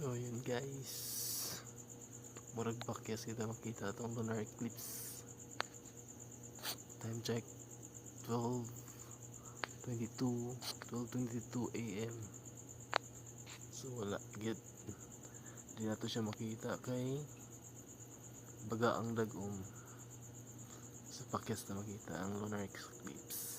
So yun, guys. Murag bakyas kita makita atong lunar eclipse. Time check, 12:22, 12:22 AM. So wala gyud. Di nato siya makita kay baga ang dagom. Sa pakyas na makita ang lunar eclipse.